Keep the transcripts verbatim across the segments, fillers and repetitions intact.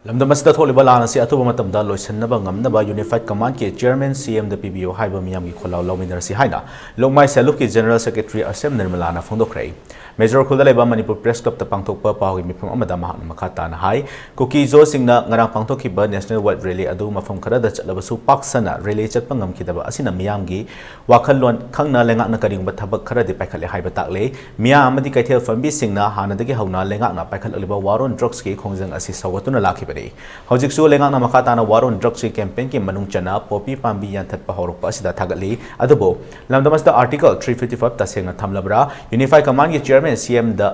ꯂꯝꯗꯝ ꯑꯁꯤꯗ ꯊꯣꯛꯂꯤꯕ ꯂꯥꯟ ꯑꯁꯤ ꯑꯊꯨꯕ ꯃꯇꯝꯗ ꯂꯣꯏꯁꯤꯟꯅꯕ ꯉꯝꯅꯕ Unified Command ꯀꯤ Chairman C M ꯗ ꯄꯤꯕꯤꯌꯨ ꯍꯥꯏꯕ ꯃꯤꯌꯥꯝꯒꯤ ꯈꯣꯜꯂꯥꯎ ꯂꯧꯃꯤꯟꯅꯔꯁꯤ ꯍꯥꯏꯅ ꯂꯣꯡꯃꯥꯏ ꯁꯦꯜ ꯒ꯭ꯔꯨꯞꯀꯤ General Secretary ꯑꯁꯦꯝ ꯅꯤꯔꯃꯂꯥꯅ ꯐꯣꯡꯗꯣꯛꯈ꯭ꯔꯦ꯫ ꯃꯦꯖꯣꯔ ꯈꯨꯜꯗ ꯂꯩꯕ ꯃꯅꯤꯄꯨꯔ ꯄ꯭ꯔꯦꯁ ꯀ꯭ꯂꯕꯇ ꯄꯥꯡꯊꯣꯛꯄ ꯄꯥꯎꯒꯤ ꯃꯤꯐꯝ ꯑꯃꯗ ꯃꯍꯥꯛꯅ ꯃꯈꯥ ꯇꯥꯅ ꯍꯥꯏ, ꯀꯨꯀꯤ ꯖꯣꯁꯤꯡꯅ ꯉꯔꯥꯡ ꯄꯥꯡꯊꯣꯛꯈꯤꯕ National White Rally ꯑꯗꯨ ꯃꯐꯝ ꯈꯔꯗ ꯆꯠꯂꯕꯁꯨ ꯄꯥꯛ ꯁꯟꯅ rally ꯆꯠꯄ ꯉꯝꯈꯤꯗꯕ ꯑꯁꯤꯅ ꯃꯤꯌꯥꯝꯒꯤ ꯋꯥꯈꯜꯂꯣꯟ ꯈꯪꯅ ꯂꯩꯉꯥꯛꯅ ꯀꯔꯤꯒꯨꯝꯕ ꯊꯕꯛ ꯈꯔꯗꯤ ꯄꯥꯏꯈꯠꯂꯦ ꯍꯥꯏꯕ ꯇꯥꯛꯂꯦ꯫ ꯃꯤꯌꯥꯝ ꯑꯃꯗꯤ ꯀꯩꯊꯦꯜ ꯐꯝꯕꯤꯁꯤꯡꯅ ꯍꯥꯟꯅꯗꯒꯤ ꯍꯧꯅ ꯂꯩꯉꯥꯛꯅ ꯄꯥꯏꯈꯠꯂꯛꯂꯤꯕ War on Drugs ꯀꯤ ꯈꯣꯡꯖꯪ ꯑꯁꯤ ꯁꯧꯒꯠꯇꯨꯅ ꯂꯥꯛꯈꯤꯕꯅꯤ꯫ ꯍꯧꯖꯤꯛꯁꯨ ꯂꯩꯉꯥꯛꯅ ꯃꯈꯥ ꯇꯥꯅ War on Drugs ꯀꯤ campaign ꯒꯤ ꯃꯅꯨꯡ ꯆꯟꯅ poppy ꯄꯥꯝꯕꯤ ꯌꯥꯟꯊꯠꯄ ꯍꯧꯔꯛꯄ ꯑꯁꯤꯗ ꯊꯥꯒꯠꯂꯤ꯫ ꯑꯗꯨꯕꯨ ꯂꯝꯗꯝ ꯑꯁꯤꯗ Article three fifty five ꯇꯁꯦꯡꯅ ꯊꯝꯂꯕ꯭ꯔꯥ? Unified Command ꯒꯤ Chairman C M ꯗ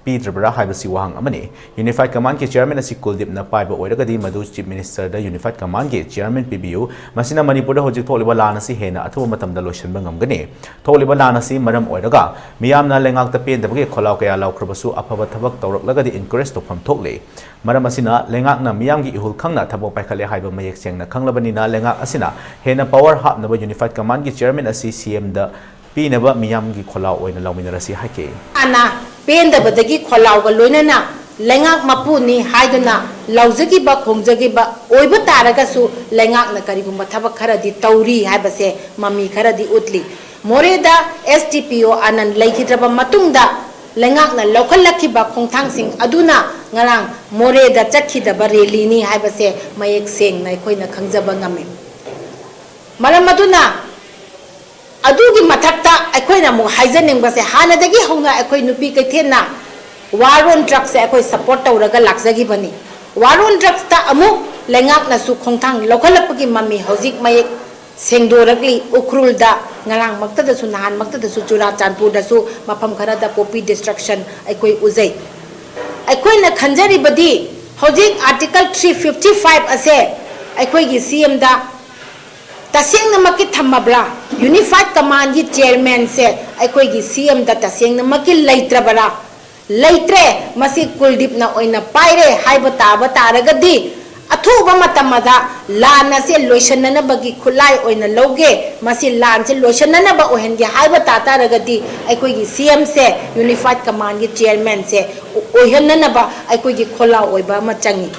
ꯄꯤꯗ꯭ꯔꯕ꯭ꯔꯥ ꯍꯥꯏꯕꯁꯤ ꯋꯥꯍꯪ ꯑꯃꯅꯤ꯫ Unified Command ꯀꯤ Chairman ꯑꯁꯤ ꯀꯨꯜꯗꯤꯞꯅ ꯄꯥꯏꯕ ꯑꯣꯏꯔꯒꯗꯤ ꯃꯗꯨ Chief Minister ꯗ Unified Command ꯒꯤ Chairman ꯄꯤꯕꯤꯌꯨ꯫ ꯃꯁꯤꯅ ꯃꯅꯤꯄꯨꯔꯗ ꯍꯧꯖꯤꯛ ꯊꯣꯛꯂꯤꯕ ꯂꯥꯟ ꯑꯁꯤ ꯍꯦꯟꯅ ꯑꯊꯨꯕ ꯃꯇꯝꯗ ꯂꯣꯏꯁꯤꯟꯕ ꯉꯝꯒꯅꯤ꯫ ꯊꯣꯛꯂꯤꯕ ꯂꯥꯟ ꯑꯁꯤ ꯃꯔꯝ ꯑꯣꯏꯔꯒ ꯃꯤꯌꯥꯝꯅ ꯂꯩꯉꯥꯛꯇ ꯄꯦꯟꯗꯕꯒꯤ ꯈꯣꯜꯂꯥꯎ ꯀꯌꯥ ꯂꯥꯎꯈ꯭ꯔꯕꯁꯨ ꯑꯐꯕ ꯊꯕꯛ ꯇꯧꯔꯛꯂꯒꯗꯤ encourage ꯇꯧꯐꯝ ꯊꯣꯛꯂꯤ꯫ ꯃꯔꯝ ꯑꯁꯤꯅ ꯂꯩꯉꯥꯛꯅ ꯃꯤꯌꯥꯝꯒꯤ ꯏꯍꯨꯜ ꯈꯪꯅ ꯊꯕꯛ ꯄꯥꯏꯈꯠꯂꯦ ꯍꯥꯏꯕ ꯃꯌꯦꯛ ꯁꯦꯡꯅ ꯈꯪꯂꯕꯅꯤꯅ ꯂꯩꯉꯥꯛ ꯑꯁꯤꯅ ꯍꯦꯟꯅ power ꯍꯥꯞꯅꯕ Unified Command ꯒꯤ Chairman ꯑꯁꯤ C M ꯗ ꯄꯤꯅꯕ ꯃꯤꯌꯥꯝꯒꯤ ꯈꯣꯜꯂꯥꯎ ꯑꯣꯏꯅ ꯂꯧꯃꯤꯟꯅꯔꯁꯤ ꯍꯥꯏꯈꯤ꯫ ꯍꯥꯟꯅ ꯄꯦꯟꯗꯕꯗꯒꯤ ꯈꯣꯜꯂꯥꯎꯒ ꯂꯣꯏꯅꯅ ꯂꯩꯉꯥꯛ ꯃꯄꯨꯅꯤ ꯍꯥꯏꯗꯨꯅ ꯂꯥꯎꯖꯈꯤꯕ ꯈꯣꯡꯖꯈꯤꯕ ꯑꯣꯏꯕ ꯇꯥꯔꯒꯁꯨ ꯂꯩꯉꯥꯛꯅ ꯀꯔꯤꯒꯨꯝꯕ ꯊꯕꯛ ꯈꯔꯗꯤ ꯇꯧꯔꯤ ꯍꯥꯏꯕꯁꯦ ꯃꯃꯤ ꯈꯔꯗꯤ ꯎꯠꯂꯤ꯫ ꯃꯣꯔꯦꯗ S D P O ꯑꯅꯟ ꯂꯩꯈꯤꯗ꯭ꯔꯕ ꯃꯇꯨꯡꯗ ꯂꯩꯉꯥꯛꯅ ꯂꯧꯈꯠꯂꯛꯈꯤꯕ ꯈꯣꯡꯊꯥꯡꯁꯤꯡ ꯑꯗꯨꯅ ꯉꯔꯥꯡ ꯃꯣꯔꯦꯗ ꯆꯠꯈꯤꯗꯕ rally ꯅꯤ ꯍꯥꯏꯕꯁꯦ ꯃꯌꯦꯛ ꯁꯦꯡꯅ ꯑꯩꯈꯣꯏꯅ ꯈꯪꯖꯕ ꯉꯝꯃꯤ꯫ ꯃꯔꯝ ꯑꯗꯨꯅ ꯑꯗꯨꯒꯤ ꯃꯊꯛꯇ ꯑꯩꯈꯣꯏꯅ ꯑꯃꯨꯛ ꯍꯥꯏꯖꯅꯤꯡꯕꯁꯦ, ꯍꯥꯟꯅꯗꯒꯤ ꯍꯧꯅ ꯑꯩꯈꯣꯏ ꯅꯨꯄꯤ ꯀꯩꯊꯦꯜꯅ War on Drugs ꯁꯦ ꯑꯩꯈꯣꯏ support ꯇꯧꯔꯒ ꯂꯥꯛꯆꯈꯤꯕꯅꯤ꯫ War on Drugs ꯇ ꯑꯃꯨꯛ ꯂꯩꯉꯥꯛꯅꯁꯨ ꯈꯣꯡꯊꯥꯡ ꯂꯧꯈꯠꯂꯛꯄꯒꯤ ꯃꯃꯤ ꯍꯧꯖꯤꯛ ꯃꯌꯦꯛ ꯁꯦꯡꯗꯣꯔꯛꯂꯤ꯫ ꯎꯈ꯭ꯔꯨꯜꯗ ꯉꯔꯥꯡꯃꯛꯇꯗꯁꯨ, ꯅꯍꯥꯟꯃꯛꯇꯗꯁꯨ ꯆꯨꯔꯥꯆꯥꯟꯄꯨꯔꯗꯁꯨ ꯃꯐꯝ ꯈꯔꯗ poppy destruction ꯑꯩꯈꯣꯏ ꯎꯖꯩ꯫ ꯑꯩꯈꯣꯏꯅ ꯈꯟꯖꯔꯤꯕꯗꯤ ꯍꯧꯖꯤꯛ Article three fifty five ꯑꯁꯦ ꯑꯩꯈꯣꯏꯒꯤ C M ꯗ ꯇꯁꯦꯡꯅꯃꯛꯀꯤ ꯊꯝꯃꯕ꯭ꯔꯥ? Unified Command ꯒꯤ Chairman ꯁꯦ ꯑꯩꯈꯣꯏꯒꯤ C M ꯗ ꯇꯁꯦꯡꯅꯃꯛꯀꯤ ꯂꯩꯇ꯭ꯔꯕꯔꯥ? ꯂꯩꯇ꯭ꯔꯦ, ꯃꯁꯤ ꯀꯨꯜꯗꯤꯞꯅ ꯑꯣꯏꯅ ꯄꯥꯏꯔꯦ ꯍꯥꯏꯕ ꯇꯥꯕ ꯇꯥꯔꯒꯗꯤ ꯑꯊꯨꯕ ꯃꯇꯝ ꯑꯗ ꯂꯥꯟ ꯑꯁꯦ ꯂꯣꯏꯁꯤꯟꯅꯅꯕꯒꯤ ꯈꯨꯠꯂꯥꯏ ꯑꯣꯏꯅ ꯂꯧꯒꯦ, ꯃꯁꯤ ꯂꯥꯟꯁꯦ ꯂꯣꯏꯁꯤꯟꯅꯅꯕ ꯑꯣꯏꯍꯟꯒꯦ ꯍꯥꯏꯕ ꯇꯥ ꯇꯥꯔꯒꯗꯤ ꯑꯩꯈꯣꯏꯒꯤ C M ꯁꯦ Unified Command ꯒꯤ Chairman ꯁꯦ ꯑꯣꯏꯍꯟꯅꯅꯕ ꯑꯩꯈꯣꯏꯒꯤ ꯈꯣꯜꯂꯥꯎ ꯑꯣꯏꯕ ꯑꯃ ꯆꯪꯉꯤ꯫